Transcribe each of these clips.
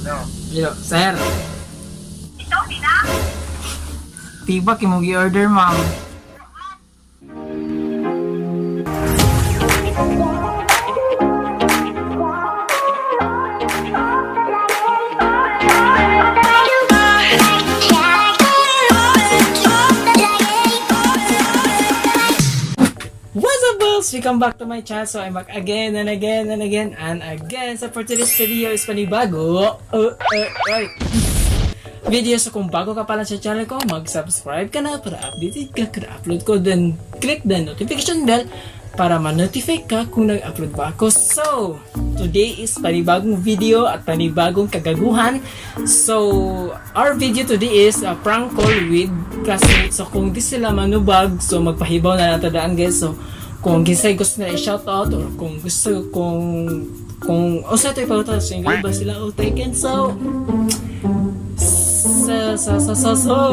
Yo, sir. Ikaw di na? Tibak imong gi-order, ma'am. What's up, boss? Welcome back to my channel. So, I'm back again and again and again and again. So, for today's video is panibago. Right. Video. So, kung bago ka pa lang sa channel ko, mag-subscribe ka na para updated ka kada upload ko. Then, click the notification bell para ma-notify ka kung nag-upload ba ako. So, today is panibagong video at panibagong kagaguhan. So, our video today is a prank call with classmates. So, kung di sila manubag, so magpahibaw na natadaan, guys. So, kung ginsay gusto nila i-shoutout or kung gusto kung o sa ito ipautal single ba sila o taken, so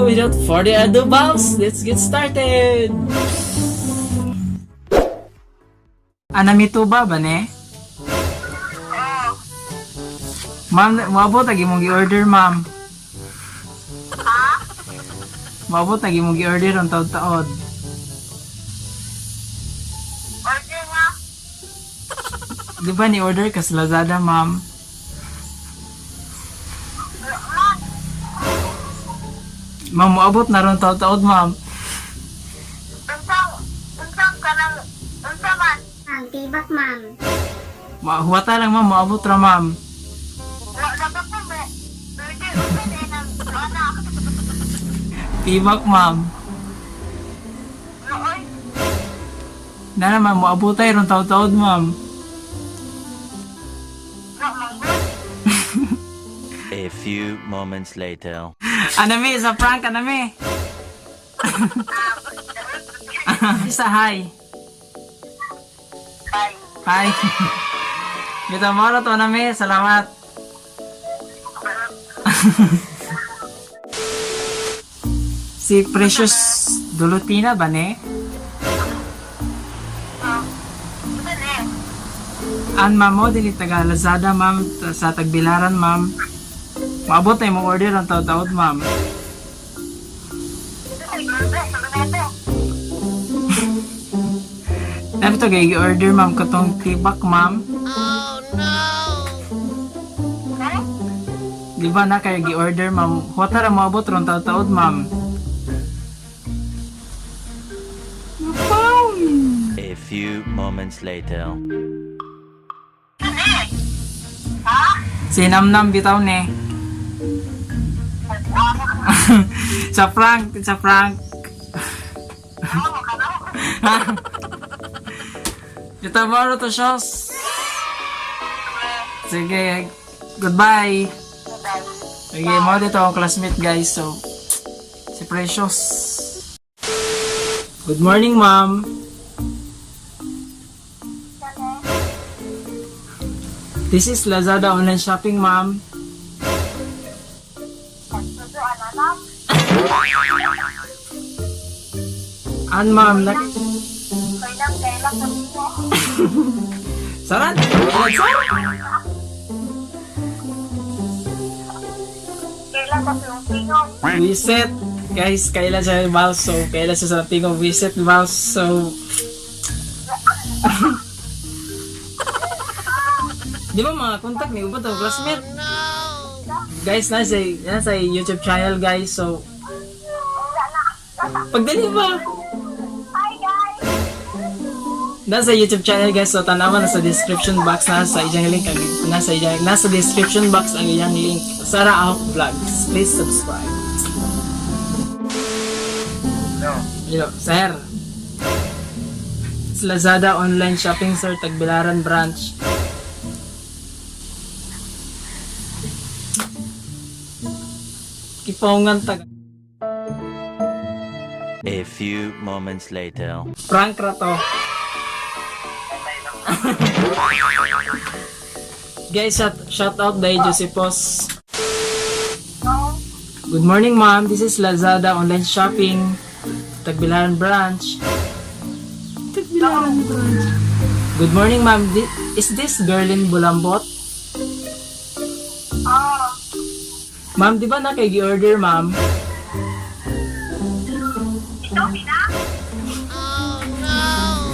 without further ado, boss, let's get started. Anami ba ba ne? Oo. Ma'am, moabot agi mong gi-order, ma'am. Ha? Moabot agi mong gi-order ang taod-taod. Order nga. Di ba ni order ka sa Lazada, ma'am? Wala man. Ma'am, moabot na ron taod-taod, ma'am. Unsang, unsang kanang, unsa man. Ang tibak, ma'am. Mahuwata lang, ma'am, moabot ra, ma'am. Wala na ba po mo? Order, unsa din ang, ana. Tibak, ma'am. Wala, oy. Na naman, moabot tayo ron taod-taod, ma'am. Wala man good. A few moments later. Anami, sa prank, anami. Isa, hi. Bye. Hi. Bitaw mo to, anami. Salamat. Si Precious Dulutina ba ne? Oh. Unsa ni? An ma'am mo dili taga Lazada, ma'am, sa Tagbilaran, ma'am. Maabot na imong order ang taod-taod, ma'am. Unsa ni order sa luneto? Dapat to kay order, ma'am, katong tibak, ma'am. Ha? Di ba na kay gi-order, ma'am? Huwata ra moabot ron taod-taod, ma'am. A few moments later. Unsa ni? Ha? Si Namnam bitaw ne. Sa prank, sa prank. Ano ka na? Bitaw mo to shows. Sige, goodbye. Bye. Sige, mo dito akong classmate, guys. So, si Precious. Good morning, ma'am. This is Lazada online shopping, ma'am. Suso, anak. An, ma'am, nak Kailang, kailang sa mo. Sarat! Sir! Kailang sa iyong tingog. Reset! Guys, kailan siya mouse? So, kailan siya sa tingog reset mouse? So, di ba mga contact ni Uba to, classmate? Guys, nasa YouTube channel, guys. So, Wala na. pagdali ba? Hi, guys! Nasa YouTube channel, guys, so tanawa na sa description box na sa iyang link ang nasa iyang nasa description box ang iyang link. Sarah Ahok Vlogs. Please subscribe. Yo, sir. It's Lazada online shopping, sir, Tagbilaran branch. Kipaungan tag A few moments later. prank ra to. Guys, shout out by Josepos. Good morning, ma'am. This is Lazada online shopping, Tagbilaran branch. Tagbilaran branch. Good morning, ma'am. Is this Berlin Bulambot? Oh. Ma'am, di ba na kay gi-order, ma'am? Ito, Pina? Oh, no!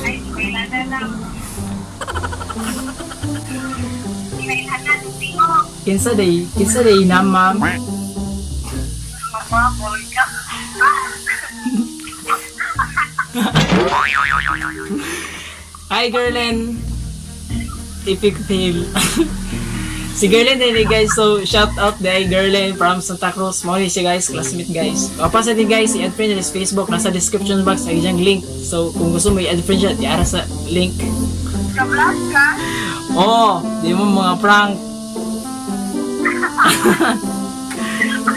Ay, kailan na lang. Kailan na, tingo. Kinsa day na, ma'am? Magwapoy ka. Hi, Gerlen. Epic fail. Si Gerlen din eh, guys. So, shout out day Gerlen from Santa Cruz. Mo ni siya, guys, classmate, guys. Pasa din, guys, i-add friend niya sa Facebook. Nasa description box ay diyang link. So, kung gusto mo i-add friend siya, tiara sa link. Ka-vlog ka? Oh, di mo mga prank.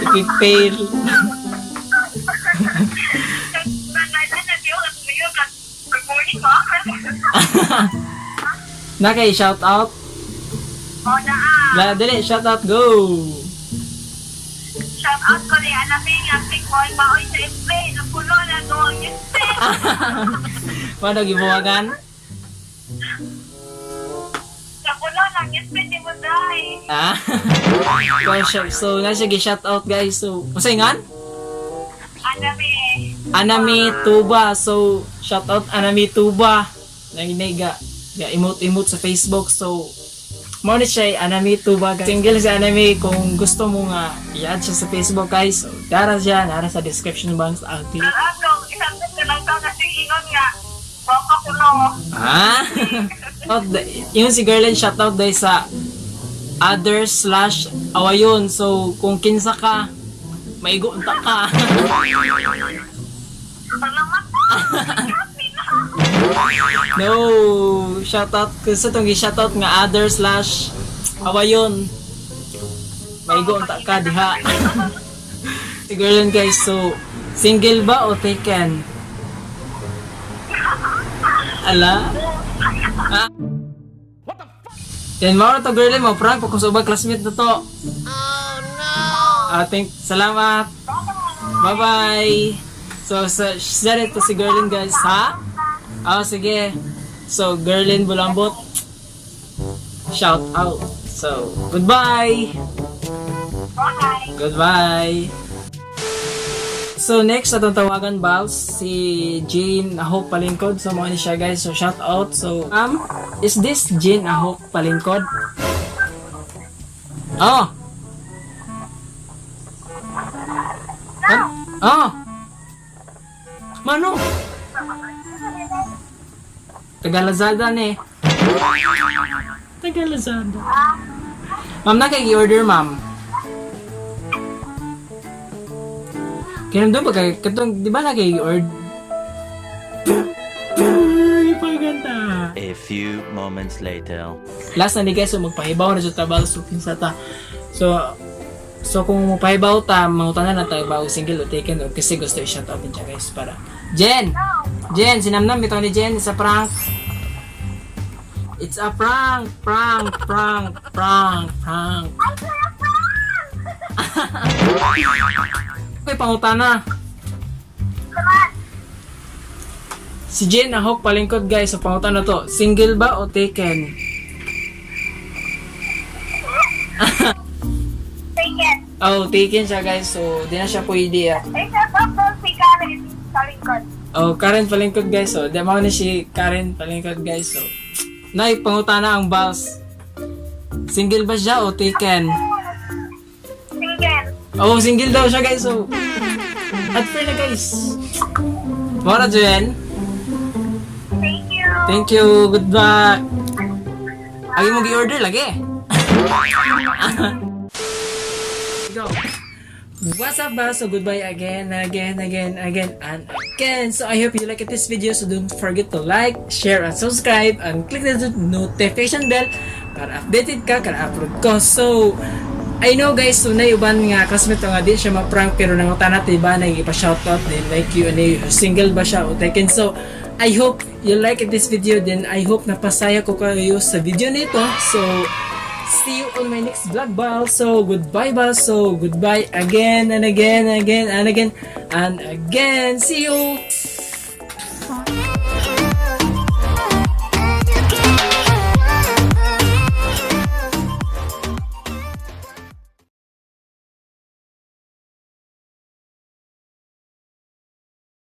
Epic fail. Good morning, ma. Na kay shout out. Oh, naa. La, dali, shout out, go! Shout out ko ni Anaming, ang big boy maoy sa FB. Napuno na doon yung Paano gibuwagan? Napuno na ang FB ni mo dai. Ah? So, na siya gi-shout out, guys. So, unsay ngan? Anami. Anami Tuba. So, shout out Anami Tuba. Nanginay ga ga emote-emote sa Facebook. So, mo ni siya ay Anami Tuba, guys. Single si Anami, kung gusto mo nga i-add siya sa Facebook, guys. So, dara siya, nara sa description box ang link. Shout out ko, isang ko lang to kasi ingon nga. Baka kuno. Ah? Out yung si Gerlen, shout out dahil sa other/awayon. So, kung kinsa ka, maigo unta ka. Salamat. Happy na. No, shout out sa tong gi-shout out nga other/awayon. Maigo unta ka diha. Si Gerlen, guys, so single ba o taken? Ala? Ah? Then mao na to, Gerlen, mo prank pa ko sa ubang classmate na to. Oh no. Ah, thank salamat. Bye-bye. So sa siya to si Gerlin, guys, ha? Ah, sige. So, Gerlin Bulambot, shout out. So, goodbye. Bye. Goodbye. So, next, atong tawagan, Bals, si Jane Ahok Palingkod. So, mga ni siya, guys. So, shout out. So, is this Jane Ahok Palingkod? Oh! Huh? Oh! Mano? Taga Lazada ni. Taga Lazada. Ma'am, na kay order, ma'am. Kinamdum ba kay katong di ba na kay order? Paganda. A few moments later. Last na ni, guys, so magpahibaw na sa tabal, so kinsa ta. So kung magpahibaw ta, mangutana na tayo ba og single o taken o kasi gusto i-shout out din siya, guys, para Jen! Jen, sinamnam bitaw ni Jen sa prank. It's a prank, prank, prank, prank, prank. Okay, pangutana. Salamat. Si Jen Ahok Palingkod, guys, sa pangutana to. Single ba o taken? Take it. Oh, taken siya, guys. So, di na siya pwede ah. Ay, shout out ko si Karen sa lingkod. Oh, Karen Palingkod, guys. So, di mo na si Karen Palingkod, guys. So, nay, pangutana ang boss. Single ba siya o taken? Single. Oh, single daw siya, guys. So, at fair na, guys. Mora, Jen. Thank you. Thank you. Goodbye. Ay mo gi-order lagi. Go. What's up, ba? So goodbye again, again, again, again, and again. So I hope you like this video. So don't forget to like, share, and subscribe, and click the notification bell para updated ka kada upload ko. So I know, guys, so na uban nga classmate nga di siya ma-prank pero nangutana ta ba na ipa-shoutout din like Q&A, single ba siya o taken. So I hope you like this video, then I hope napasaya ko kayo sa video nito. So see you on my next vlog, bal. So goodbye, bal. So goodbye again and again and again and again and again. See you.